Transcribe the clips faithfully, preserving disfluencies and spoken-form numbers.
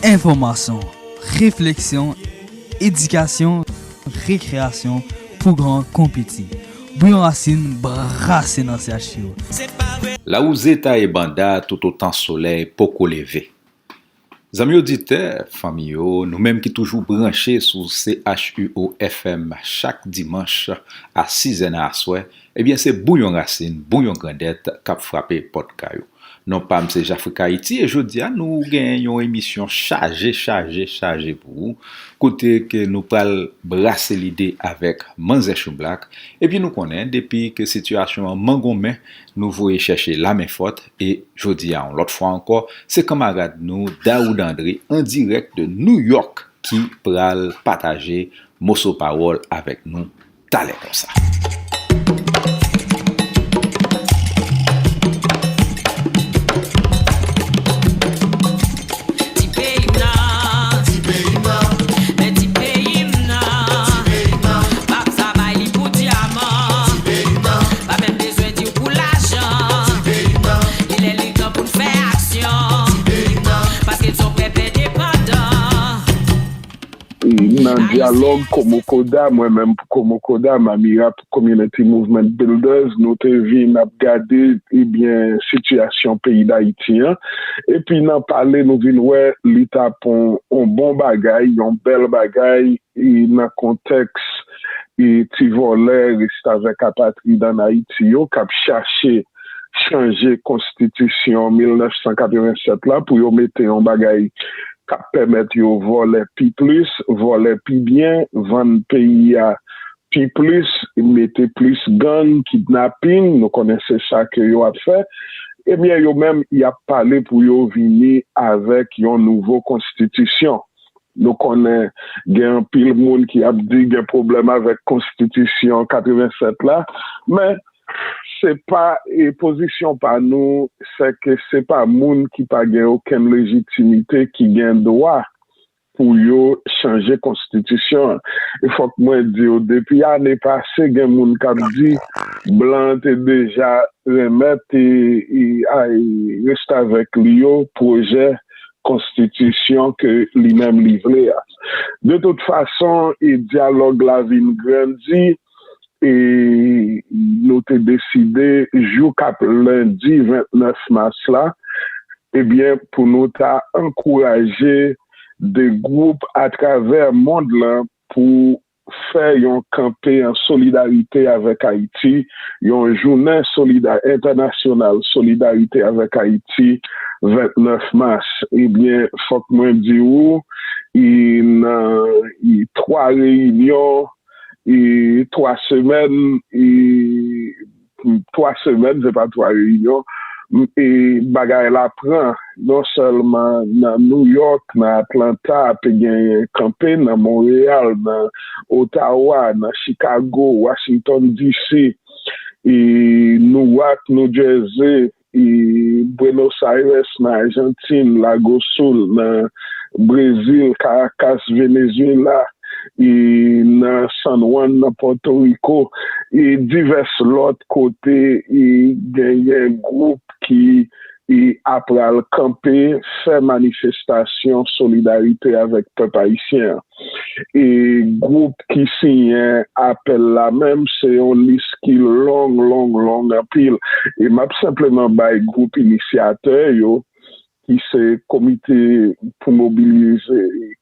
Enfòmasyon, refleksyon, edikasyon, rekreyasyon pou gran kon piti. Bouyon Rasin brase nan C H U. Lawouze taye banda toutotan solèy poko leve. Zanmi oditè, fanmi yo, nou menm ki toujou branche sou C H U O F M chak dimanch a sizè nan aswè, ebyen se Bouyon Rasin, Bouyon Grandèt k ap frape pòt kay ou. Non pa m se Jafrika Ayiti e jodi a nou gen yon emisyon chaje, chaje, chaje pou ou. Kote ke nou pral brase lide avèk Manzè Choublak. Epi nou konnen depi ke sitiyasyon an mangonmen, nou voye chèche lame fòt e jodi a yon lòt fwa ankò, se kanmarad nou Daoud André an dirèk de New York ki pral pataje moso pawòl avèk nou talè konsa. Ti peyi m nan, ti peyi m nan, men ti peyi m nan, pa sa bay li pou dyaman, pa menm bezwen di w pou lajan, li lè li tan pou n fè aksyon, paske n se yon pèp endepandan. Nan dyalòg Komokoda, mwen menm pou Komokoda, Mamira pou Community Movement Builders, nou te vin ap gade, ebyen, sitiyasyon peyi Dayiti an. Epi nan pale, nou vin wè li t ap on, on bon bagay, yon bèl bagay, e nan kontèks, e ti vòlè restavèk apatrid ann Ayiti yo k ap chache chanje konstitisyon mil nèf san katrevennsèt la pou yo mete yon bagay k ap pèmèt yo vòlè pi plis, vòlè pi byen, vann peyi a pi plis, mete plis gang, kidnaping, nou konnen se sa ke yo ap fè. Ebyen, yo menm, y ap pale pou yo vini avèk yon nouvo konstitisyon. Nou konnen gen anpil moun ki ap di gen pwoblèm avèk konstitisyon katrevennsèt la, men se pa, e, pozisyon pa nou, se ke se pa moun ki pa gen okenn lejitimite ki gen dwa pou yo chanje konstitisyon an. E fòk mwen di w, depi ane pase, gen moun k ap di blan an te deja renmèt e, e, a, e, restavèk li yo pwojè konstitisyon ke li menm li vle a. De tout fason, e dyalòg la vin grandi, e nou te deside jou k ap lendi vennèf mas la, ebyen, pou nou ta ankouraje de gwoup atravè mond lan pou fè yon kanpe an solidarite avèk Ayiti, yon jounen solida-, entènasyonal solidarite avèk Ayiti, vennèf mas. Ebyen, fòk mwen di ou, i nan, i twa reyinyon, e twa semèn, e twa semèn, se pa twa reyinyon, e bagay la pran, non sèlman nan New York, nan Atlanta, te genyen kanpe, nan Monreyal, nan Ottawa, nan Chicago, Washington D C, e Newark, New Jersey, e Buenos Aires nan Ajantin, Lago Sul nan Brezil, Caracas, Venezuela, e nan San Juan nan Pòtoriko, e divès lòt kote, e genyen gwoup ki, e apral kanpe, fè manifestasyon solidarite avèk pèp ayisyen an. E gwoup ki siyen apèl la menm, se yon lis ki long, long, long anpil. E m ap senpleman bay gwoup inisyatè yo, ki se Komite pou Mobilize,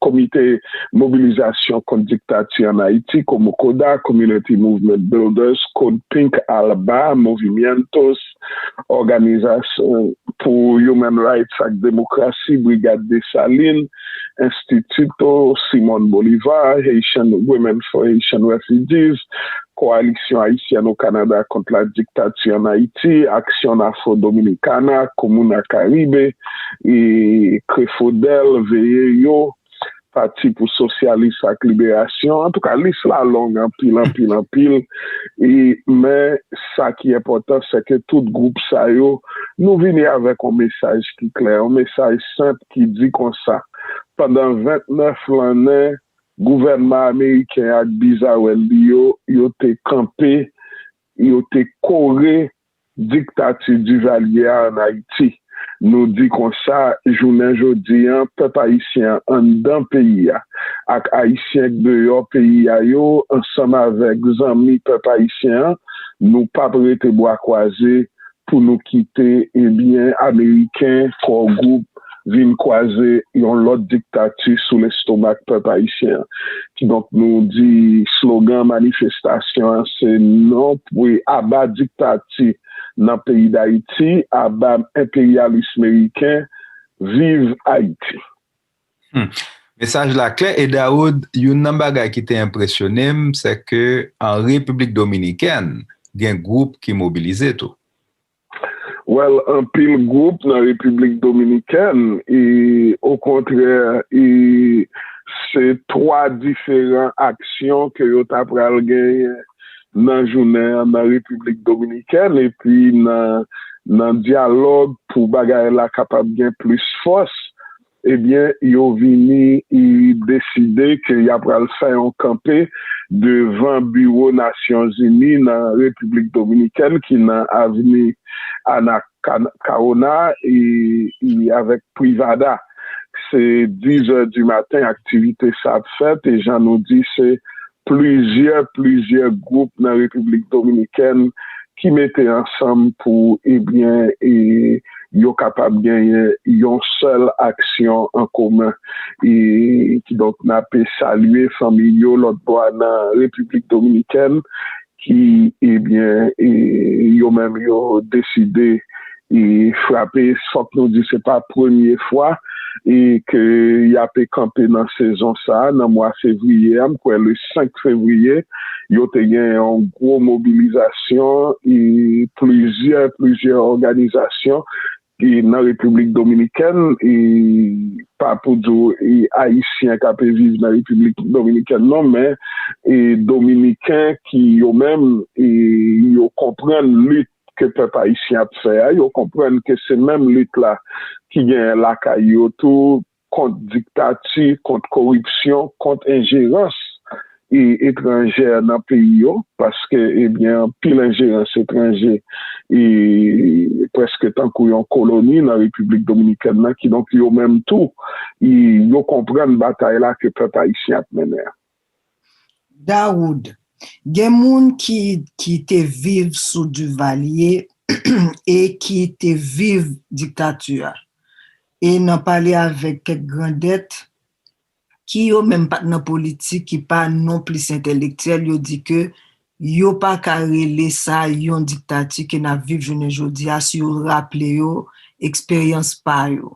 Komite Mobilizasyon Kont Diktati ann Ayiti, Komokoda, Community Movement Builders, Code Pink, ALBA, Movimientos, Òganizasyon pou Human Rights ak Demokrasi, Brigad Desalin, Instituto Simón Bolívar, Haitian Women for Haitian Refugees, Koalisyon Ayisyèn o Kanada kont la diktati ann Ayiti, Acción Afro Dominicana, Comuna Caribe, e Crefodel, Veye Yo, Pati pou Sosyalis ak Liberasyon. Antouka, lis la long anpil, anpil, anpil. E, men, sa ki enpòtan, se ke tout gwoup sa yo, nou vini avèk yon mesaj ki klè, yon mesaj senp ki di konsa, pandan vennèf lannen, gouvènman ameriken ak bizawèl li yo, yo te kanpe, yo te kore diktati Divalye a ann Ayiti. Nou di konsa, jounen jodi a, pèp ayisyen an anndan peyi a ak Ayisyen k deyò peyi a yo, ansanm avèk zanmi pèp ayisyen an, nou p ap rete bwa kwaze pou nou kite, ebyen, Ameriken, Core Group, vin kwaze yon lòt diktati sou lestomak pèp ayisyen an. Kidonk, nou di slogan manifestasyon an se non pou aba diktati nan peyi Dayiti, aba enperyalis meriken, viv Ayiti. Hmm. Mesaj la klè. E Daoud, youn nan bagay ki te enpresyone m, se ke an Repiblik Dominikèn, gen gwoup ki mobilize tou. Well, anpil gwoup nan Repiblik Dominikèn, e okontrè, e se twa diferan aksyon ke yo ta pral genyen nan jounen an nan Repiblik Dominikèn, epi nan, nan dyalòg pou bagay la kapab gen plis fòs, ebyen, yo vini, e deside ke y ap pral fè yon kanpe devan biwo Nasyonzini nan Repiblik Dominikèn ki nan avni Ana Ka-, Kaona e, e avèk Privada. Se diz è di maten aktivite sa ap fèt, e jan nou di, se plizyè, plizyè gwoup nan Repiblik Dominikèn ki mete ansanm pou, ebyen, e, yo kapab genyen yon sèl aksyon an komen. E, kidonk, n ape salye fanmi yo lòt bò a nan Repiblik Dominikèn, ki, ebyen, e, yo menm yo deside, e, frape. Fòk nou di se pa premye fwa, e, ke y ape kanpe nan sezon sa a, nan mwa fevriye a, m kwè le senk fevriye, yo te gen yon gwo mobilizasyon, e, plizyè, plizyè òganizasyon, e, nan Repiblik Dominikèn, e, pa pou di w, e, Ayisyen k ape viv nan Repiblik Dominikèn non, men, e, Dominiken ki yo menm, e, yo konprann lit ke pèp ayisyen ap fè a, yo konprann ke se menm lit la ki genyen lakay yo tou, kont diktati, kont koripsyon, kont enjerans, e, etranjè nan peyi yo, paske, ebyen, anpil enjerans etranje, e, prèske tankou yon koloni nan Repiblik Dominikèn nan, kidonk yo menm tou, e, yo konprann batay la ke pèp ayisyen ap mennen an. Daoud, gen moun ki, ki te viv sou Duvalier e ki te viv diktati a. E nan pale avèk kèk grandèt ki yo menm pa t nan politik, ki pa non plis entèlektyèl, yo di ke yo pa ka rele sa yon diktati ke n ap viv jounen jodi a si yo raple yo eksperyans pa yo.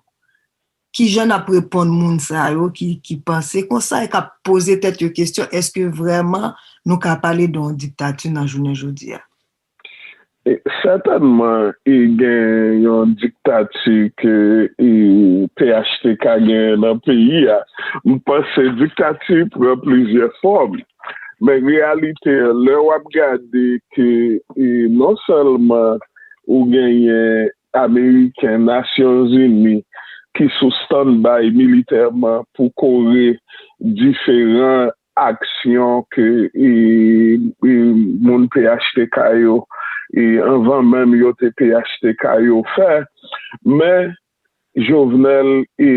Kijan n ap reponn moun sa yo ki, ki panse konsa e k ap poze tèt yo kesyon, èske vrèman nou ka pale de yon diktati nan jounen jodi a? E, sètènman, e gen yon diktati ke, e, P H T K genyen nan peyi a. M panse diktati pran plizyè fòm. Men reyalite an, lè w ap gade ke, e, non sèlman ou genyen Ameriken, Nasyonzini, ki sou standby militèman pou kore diferan aksyon ke, e, e, moun P H T K yo, e, anvan menm yo te P H T K yo fè. Men Jovenel, e,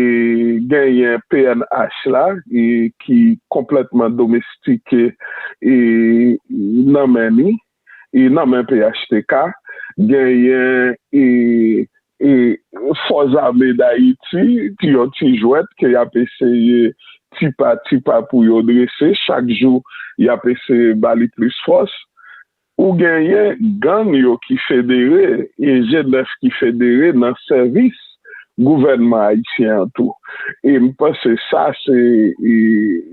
genyen P N H la, e, ki konplètman domestike, e, nan men li, e, nan men P H T K. Genyen, e, e, Fòzame Dayiti, ki yon ti jwèt ke y ap eseye ti pa ti pa pou yo drese. Chak jou, y ap eseye ba li plis fòs. Ou genyen gang yo ki federe, e G nèf ki federe nan sèvis gouvènman ayisyen an tou. E m panse sa se, e,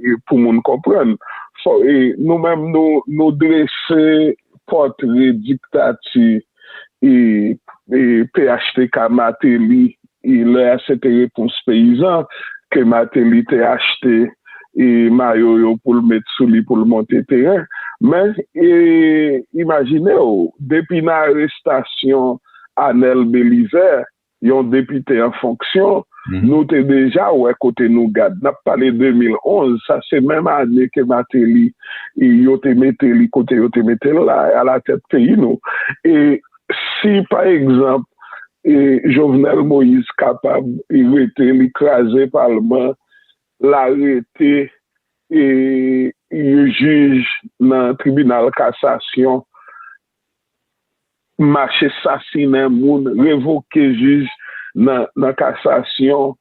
e pou moun konprann. Fò, e nou menm, nou, nou drese pòtre diktati, e, e P H T K Martelly, e lè a se te Repons Peyizan ke Martelly te achte, e mayo yo pou l met sou li pou l monte teren. Men, e, imajine w, depi nan arestasyon Anèl Belizaire, yon depite an fonksyon, nou te deja wè kote nou gad. N ap pale de mil onz, sa se menm ane ke Martelly, e yo te mete li kote yo te mete l la, alatèt peyi nou. E si, pa egzanp, e, Jovenel Moïse kapab rete, li kraze palman, l arete, e, yon jij nan tribinal kasasyon, mache sasinen moun, revoke jij nan, nan kasasyon.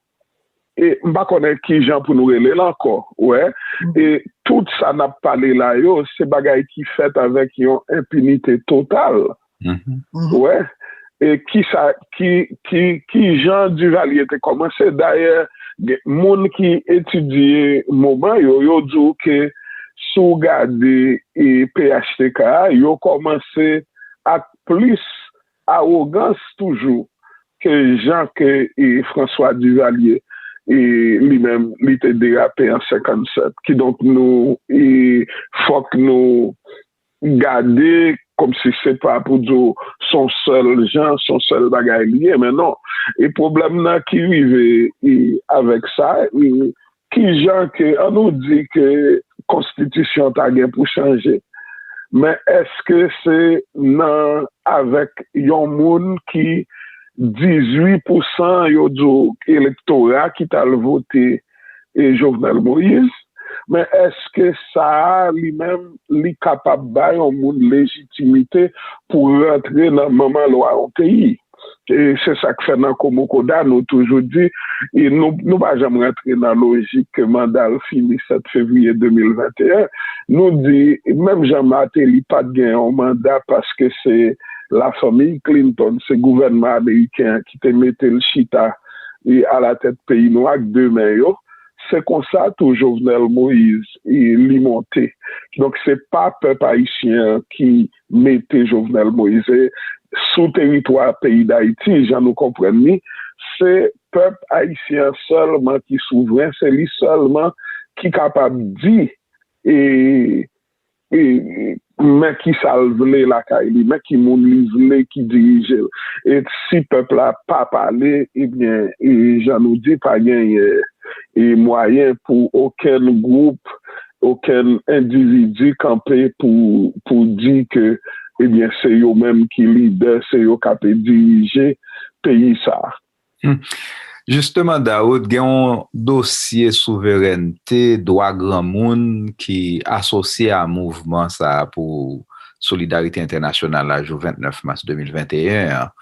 E m pa konnen ki jan pou nou rele l ankò, wè. E tout sa n ap pale la yo, se bagay ki fèt avèk yon enpinite total. Wè. E kisa, ki, ki, ki jan Duvalier te kòmanse? Dayè, gen moun ki etidye moman yo, yo di w ke si w gade e P H T K a, yo kòmanse ak plis awogans toujou ke jan ke e François Duvalier e li menm li te derape an senkannsèt. Kidonk nou e fòk nou gade kòmsi se pa pou di w se yon sèl jan, se yon sèl bagay li ye, men non. E pwoblèm nan ki rive e avèk sa, e ki jan ke, an nou di ke konstitisyon ta gen pou chanje. Men èske se nan avèk yon moun ki dizuit pou san yo di w elektora ki t al vote e Jovenel Moïse? Men èske sa a li menm li kapab bay yon moun lejitimite pou rantre nan manman lwa yon peyi? E se sa k fè nan Komokoda nou toujou di, e nou, nou pa janm rantre nan lojik ke manda l fini sèt fevriye de mil venteyen. Nou di, menm jan Martelly pa t gen yon manda paske se lafanmi Clinton, se gouvènman ameriken an ki te mete l chita e alatèt peyi nou ak de men yo, se konsa tou Jovenel Moïse e li monte. Donk se pa pèp ayisyen an ki mete Jovenel Moïse sou teritwa peyi Dayiti, jan nou konprann li, se pèp ayisyen an sèlman ki souvren, se li sèlman ki kapab di e, e men ki sa l vle lakay li, men ki moun li vle ki dirije l. E si pèp la pa pale, ebyen, e jan nou di, pa genyen e mwayen pou okenn gwoup, okenn endividi kanpe pou, pou di ke, ebyen, se yo menm ki lidè, se yo k ape dirije peyi sa a. Hmm. Jisteman, Daoud, gen yon dosye souverènte, dwa granmoun ki asosye a mouvman sa a pou Solidarite Entènasyonal la, jou vennèf mas de mil venteyen an.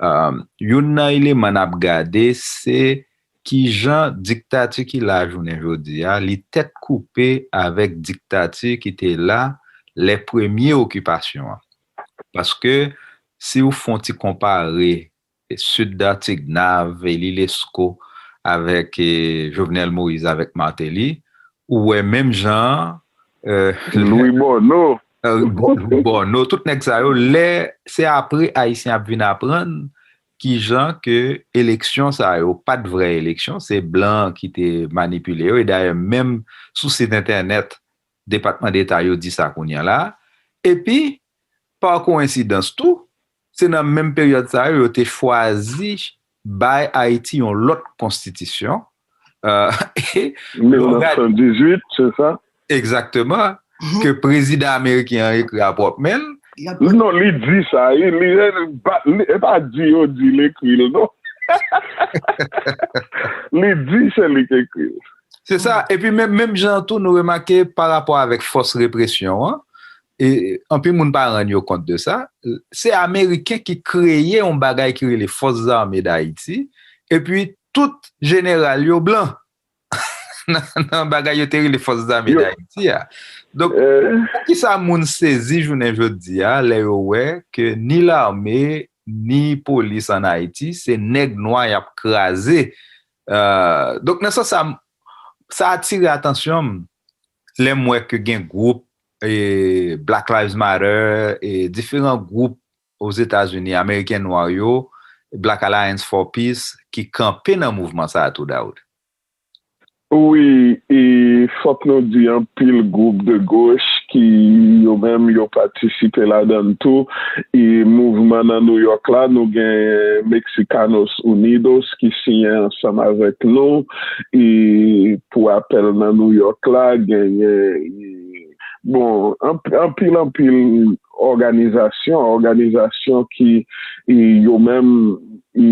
Um, youn nan eleman n ap gade, se kijan diktati ki la jounen jodi a, li tèt koupe avèk diktati ki te la lè premye okipasyon an. Paske, si w fè yon ti konpare Sid Dartiguenave, Élie Lescot avèk e, Jovenel Moïse avèk Martelly, ou wè menm jan an, e, Louis Bonneau. E, Louis Bonneau, tout nèg sa yo, lè se apre Ayisyen ap vin aprann kijan ke eleksyon sa yo pa t vrè eleksyon, se blan ki te manipile yo, e dayè menm sou sit entènèt Depatman Deta yo di sa kounye a la. Epi, pa kowensidans tou, se nan menm peryòd sa yo, yo te chwazi bay Ayiti yon lòt konstitisyon. E, mil nèf san dizuit, se sa? Egzakteman, ke prezidan ameriken an ekri a pwòp men l. Non, li di sa, li, li, li, e pa di yo di l ekri l, non. Li di se li k ekri l. Se sa. Epi menm, menm jan tou, nou remake pa rapò avèk fòs represyon an, e anpil moun pa rann yo kont de sa, se Ameriken ki kreye yon bagay ki rele Fòs Zame Dayiti, epi tout jeneral yo blan nan, nan bagay yo te rele Fòs Zame Dayiti a. Donk, poukisa moun sezi jounen jodi a, lè yo wè ke ni lame, ni polis ann Ayiti, se nèg nwa y ap kraze. E, donk, nan sans sa, sa atire atansyon m lè m wè ke gen gwoup e, Black Lives Matter, e, diferan gwoup Ozetazini, Ameriken nwa yo, Black Alliance for Peace, ki kanpe nan mouvman sa a tou, Daoud. Wi, e fòk nou di anpil gwoup de goch ki yo menm yo patisipe ladan l tou. E mouvman nan Nouyòk la, nou gen Mexicanos Unidos ki siyen ansanm avèk nou e pou apèl nan Nouyòk la, genyen e, bon, anp-, anpil, anpil òganizasyon, òganizasyon ki, e, yo menm, e,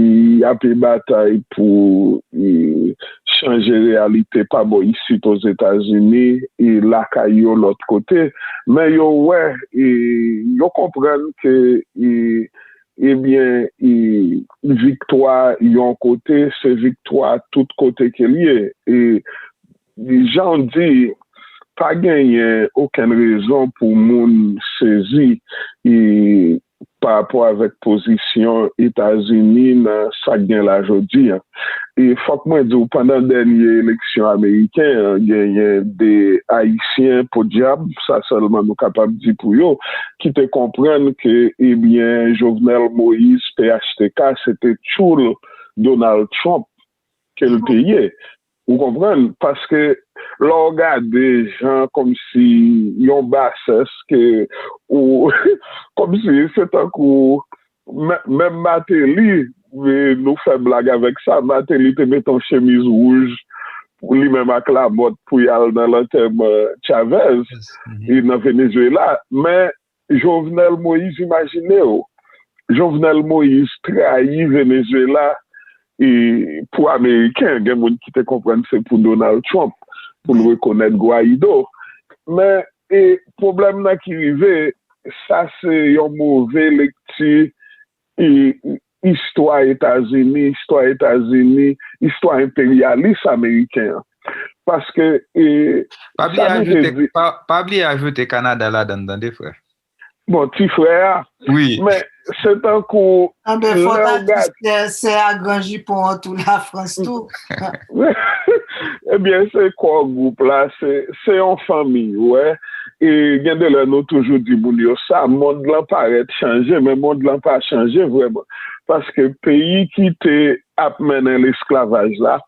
ape batay pou, e, chanje reyalite pa bò isit Ozetazini, e, lakay yo lòt kote. Men yo wè, e, yo konprann ke, e, ebyen, e, viktwa yon kote, se viktwa tout kote ke l ye. E, jan w di, pa genyen okenn rezon pou moun sezi, e, pa rapò avèk pozisyon Etazini nan sa k gen la jodi a. E fòk mwen di w, pandan dènye eleksyon ameriken an, genyen de Ayisyen, podyab, sa sèlman nou kapab di pou yo, ki te konprann ke, ebyen, Jovenel Moïse, P H T K, se te tchoul Donald Trump ke l te ye. Ou konprann? Paske lè w gade jan kòmsi yon basès ke ou, kòmsi se tankou men- menm Martelly, e, nou fè blag avèk sa, Martelly te mete yon chemiz wouj pou li menm ak Lamothe pou y al nan lantèman Chavez, e, nan Venezuela. Men Jovenel Moïse, imajine w, Jovenel Moïse trayi Venezuela, e, pou Ameriken. Gen moun ki te konprann se pou Donald Trump, pou l rekonèt Guaido. Men, e, pwoblèm nan ki rive, sa se yon move lekti, e, istwa Etazini, istwa Etazini, istwa enperyalis ameriken an. Paske, e, Pa bliye sa nou te ajoute, di pa, pa bliye ajoute Kanada ladann, tande, frè. Bon, ti frè a. Wi. Men, se tankou Anben, fò lè ta w di gade sè, sè a gran jipon an tou, Lafrans tou. Ebyen, se kò gwoup la, se, se yon fanmi, ou wè. E gen de lè nou toujou di moun yo sa, mond lan parèt chanje, men mond lan pa chanje vrèman. Paske peyi ki te ap mennen lesklavaj la,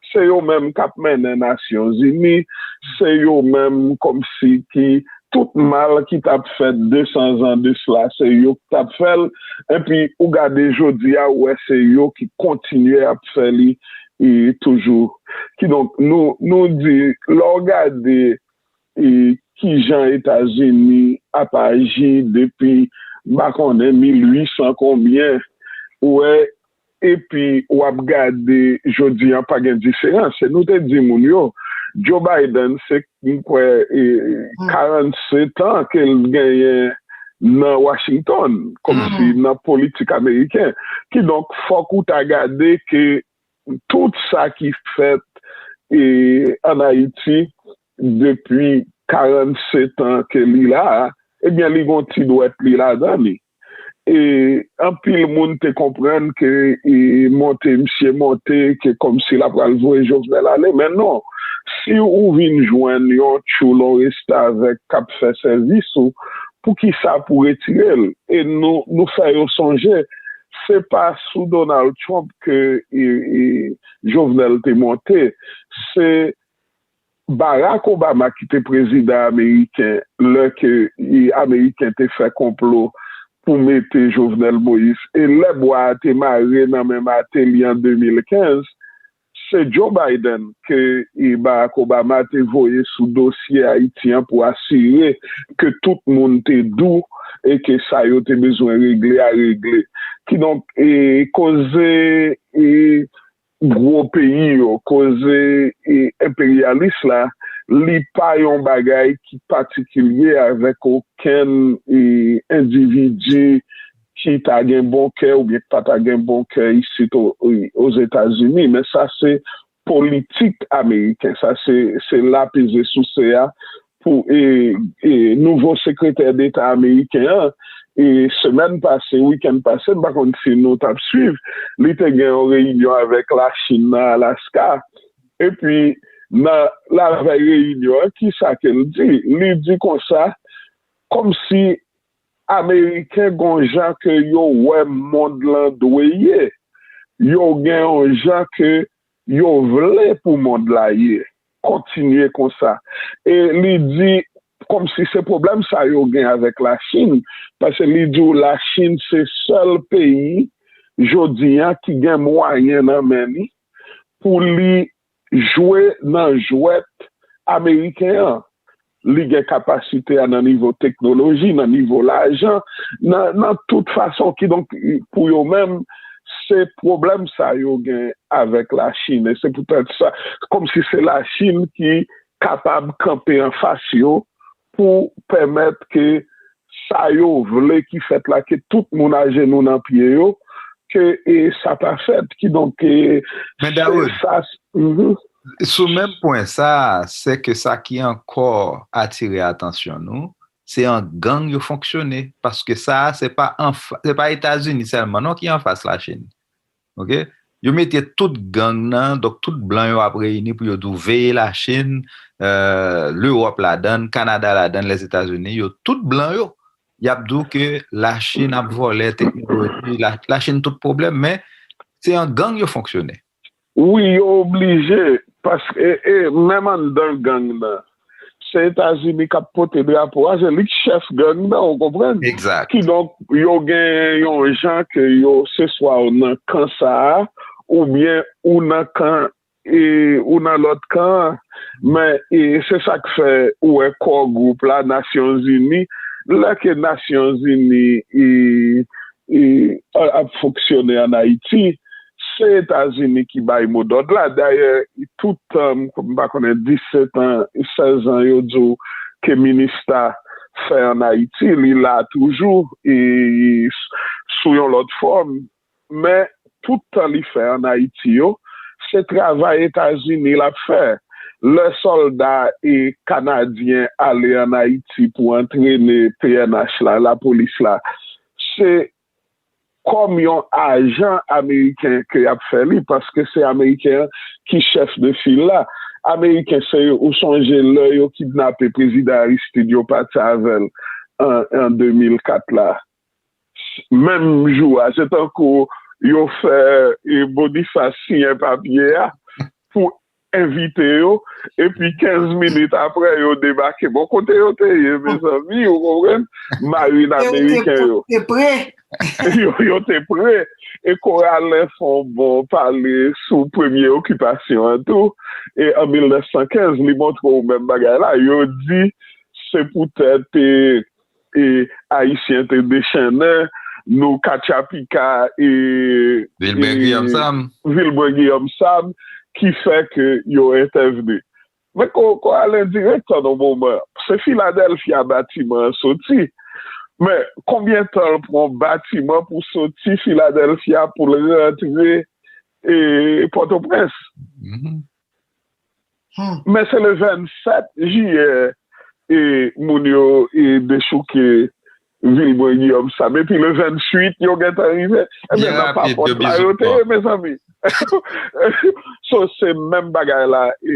se yo menm k ap mennen Nasyonzini, se yo menm kòmsi ki tout mal ki t ap fèt de san zan de sila, se yo ki t ap fè l. Epi ou gade jodi a, ou wè se yo ki kontinye ap fè li, e, toujou. Kidonk, nou, nou di, lè w gade, e, kijan Etazini ap aji depi, m pa konnen, mil uit san konbyen, ou wè, epi w ap gade jodi an, pa gen diferans. E nou te di moun yo, Joe Biden, se, m kwè, e, karannsetan ke l genyen nan Washington, kòmsi nan politik ameriken. Kidonk, fòk ou ta gade ke tout sa ki fèt, e, ann Ayiti depi karannsetan ke li la a, ebyen, li gon ti dwèt li ladan li. E anpil moun te konprann ke, e, monte misye monte, ke kòmsi l ap pral voye Jovenel ale, men non. Si ou vin jwenn yon tchoul, yon restavèk k ap fè sèvis ou, poukisa pou retire l? E nou, nou fè yo sonje, se pa sou Donald Trump ke, e, e, Jovenel te monte, se Barack Obama ki te prezidan ameriken lè ke, e, ameriken te fè konplo pou mete Jovenel Moïse. E lè bwa a te mare nan men Martelly an de mil kenz, se Joe Biden ke, e, Barack Obama te voye sou dosye Ayiti an pou asire ke tout moun te dou e ke sa yo te bezwen regle a regle. Kidonk, e, koze, e, gwo peyi yo, koze, e, enperyalis la, li pa yon bagay ki patikilye avèk okenn, e, endividi ki ta gen bon kè oubyen ki pa ta gen bon kè isit o, o, Ozetazini. Men sa se politik ameriken, sa se, se la peze souse a pou, e, e, nouvo sekretè deta ameriken an, e, semèn pase, wikenn pase, m pa konn si nou t ap swiv, li te gen yon reyinyon avèk Lachin nan Alaska. Epi, nan lavèy reyinyon an, kisa ke l di? Li di konsa, kòmsi Ameriken gon jan ke yo wè mond lan dwe ye. Yo gen yon jan ke yo vle pou mond la ye. Kontinye konsa. E li di, kòmsi se pwoblèm sa yo gen avèk Lachin, paske li di w Lachin se sèl peyi jodi an ki gen mwayen nan men li pou li jwe nan jwèt ameriken an. li gen kapasite a nan nivo teknoloji, nan nivo lajan, nan, nan tout fason. Kidonk, pou yo menm, se pwoblèm sa yo gen avèk Lachin. E se poutèt sa, kòmsi se Lachin ki kapab kanpe anfas yo pou pèmèt ke sa yo vle ki fèt la, ke tout moun ajenou nan pye yo, ke e, sa pa fèt. Kidonk, e, Men Dawood, sa, sou menm pwen sa, se ke sa ki ankò atire atansyon nou, se an gang yo fonksyone. Paske sa, se pa, se pa Etazini sèlman non ki anfas Lachin. Ok? Yo mete tout gang nan, donk tout blan yo ap reyini pou yo di w veye Lachin, euh, Lewòp ladann, Kanada ladann, Lèzetazini, yo tout blan yo. Y ap di w ke Lachin ap vòlè teknoloji, Lachin tout pwoblèm, men se an gang yo fonksyone. Wi, yo oblije, paske e, menm anndan gang nan, se Etazini k ap pote drapo a, se li k chèf gang nan, ou konprann? Kidonk, yo gen yon jan ke yo, se swa w nan kan sa a, oubyen ou nan kan, e, ou nan lòt kan an. Men e, se sa k fè ou wè Core Group la, Nasyonzini, lè ke Nasyonzini e, e, ap fonksyone ann Ayiti, se Etazini ki bay modòd la. Dayè, tout, m pa konnen, disèt an, sèz an, yo di w ke Minista fè ann Ayiti, li la toujou, e sou yon lòt fòm. Men, tout tan li fè ann Ayiti yo, se travay Etazini l ap fè. Lè sòlda e kanadyen ale ann Ayiti pou antrene P N H la, lapolis la, se kòm yon ajan ameriken ke y ap fè li, paske se ameriken an ki chèf de fil la. Ameriken, se, ou sonje lè yo kidnape prezidan Aristide, yo pati avè l an, an de mil kat la. Menm jou a, se tankou yo fè e, Boniface siyen papye a pou envite yo, epi kenz minit apre, yo debake. Bon, kote yo te ye, mezanmi, ou konprann? Marin ameriken yo. Yo, yo te pre. E Koralen fè yon bon pale sou premye okipasyon an tou. E an mil nèf san kenz, li montre w menm bagay la. Yo di se poutèt e, e Ayisyen te dechennen, nou katchapika e, Vilbrè Giyòm Sam. Vilbrè Giyòm Sam, ki fè ke yo entèvni. Men ko, ko al endirektan nan moman, se Filadèlfya batiman an soti. Men konbyen tan l pran batiman pou soti Filadèlfya pou l rantre e, Pòtoprens? Men se le vennsèt jiyè e, moun yo e, dechouke Vilbrè Giyòm Sam. Epi le vennuit, yo gentan rive. Ebyen, nan papòt la, yo te ye, mezanmi. So, se menm bagay la e,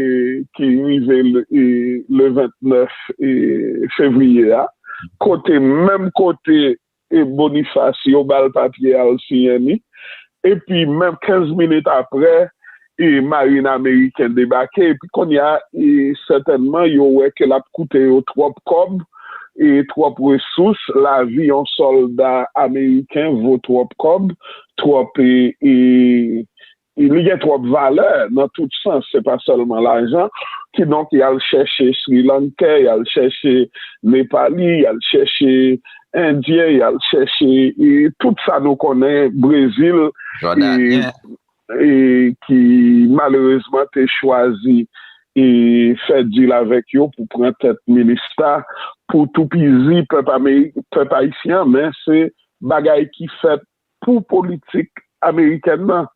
ki rive le, e, le vennèf e, fevriye a. Kote, menm kote e, Boniface, yo ba l papye a, l siyen li. Epi, menm kenz minit apre, e, marin ameriken debake. Epi, kounye a, e, sètènman, yo wè ke l ap koute yo twòp kòb, e, twòp resous. Lavi yon sòlda ameriken vo twòp kòb, twòp, e, e, e li gen twòp valè nan tout sans, se pa sèlman lajan. Kidonk, y al chèche Srilankè, y al chèche Nepali, y al chèche Endyen, y al chèche e, tout sa nou konnen, Brezil, e, e, ki malerezman te chwazi e, fè dil avèk yo pou pran tèt minista, pou toupizi pèp, pèp ayisyen an, men se bagay ki fèt pou politik amerikèn nan.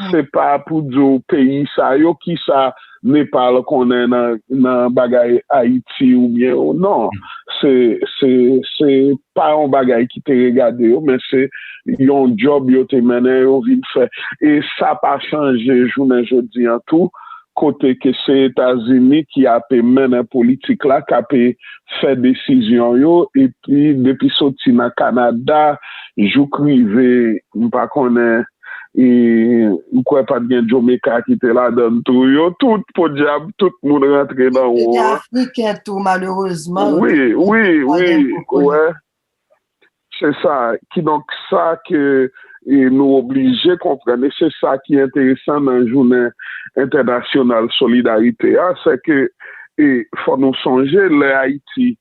Se pa pou di w peyi sa yo, kisa Nepal konnen nan, nan bagay Ayiti oubyen non. Se, se, se pa yon bagay ki te regade yo, men se yon djòb yo te mennen yo vin fè. E sa pa chanje jounen jodi an tou, kote ke se Etazini ki ape mennen politik la, k ape fè desizyon yo, epi depi soti nan Kanada, jouk rive, m pa konnen, e, m kwè pa t gen Jamaica ki te ladann tou. Yo tout, podyab, tout moun rantre nan won an. Te gen Afriken tou, malerezman. Wi, wi, wi, wè. Se sa. Kidonk, sa ke e, nou oblije konprann, e se sa ki enteresan nan Jounen Entènasyonal Solidarite a, se ke E fò nou sonje lè Ayiti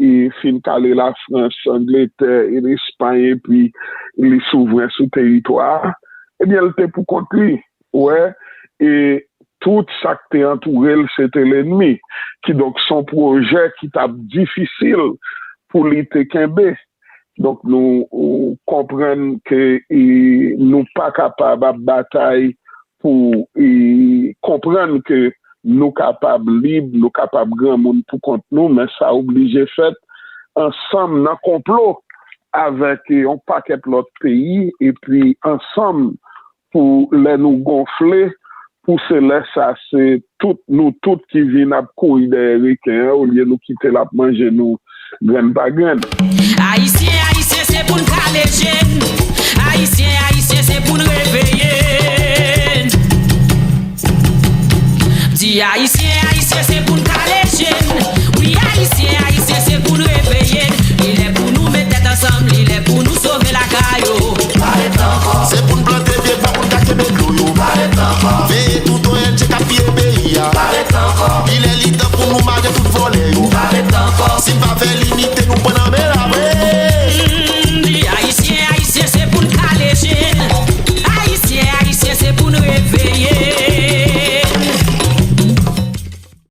e fin kale Lafrans, Angletè, e Lespay, epi li souvren sou teritwa a, ebyen, l te pou kont li. Ou wè, e tout sa k te antoure l, se te lènmi. Kidonk, se yon pwojè ki t ap difisil pou li te kenbe. Donk, nou konprann ke e, nou pa kapab ap batay pou e, konprann ke nou kapab lib, nou kapab granmoun pou kont nou, men sa oblije fèt ansanm nan konplo avèk e, yon pakèt lòt peyi, epi ansanm pou lè nou gonfle, pou se lè sa se tout nou tout ki vin ap kouri dèyè reken an, olye nou kite l ap manje nou grenn pa grenn. Ayisyen, Ayisyen, se pou n kale je n. Ayisyen, Ayisyen, se pou n reveye n. Di Ayisyen, Ayisyen, se pou n kale je n. Wi, Ayisyen, Ayisyen, se pou n reveye n. Li lè pou nou met tèt ansanm, li lè pou nou sove lakay yo.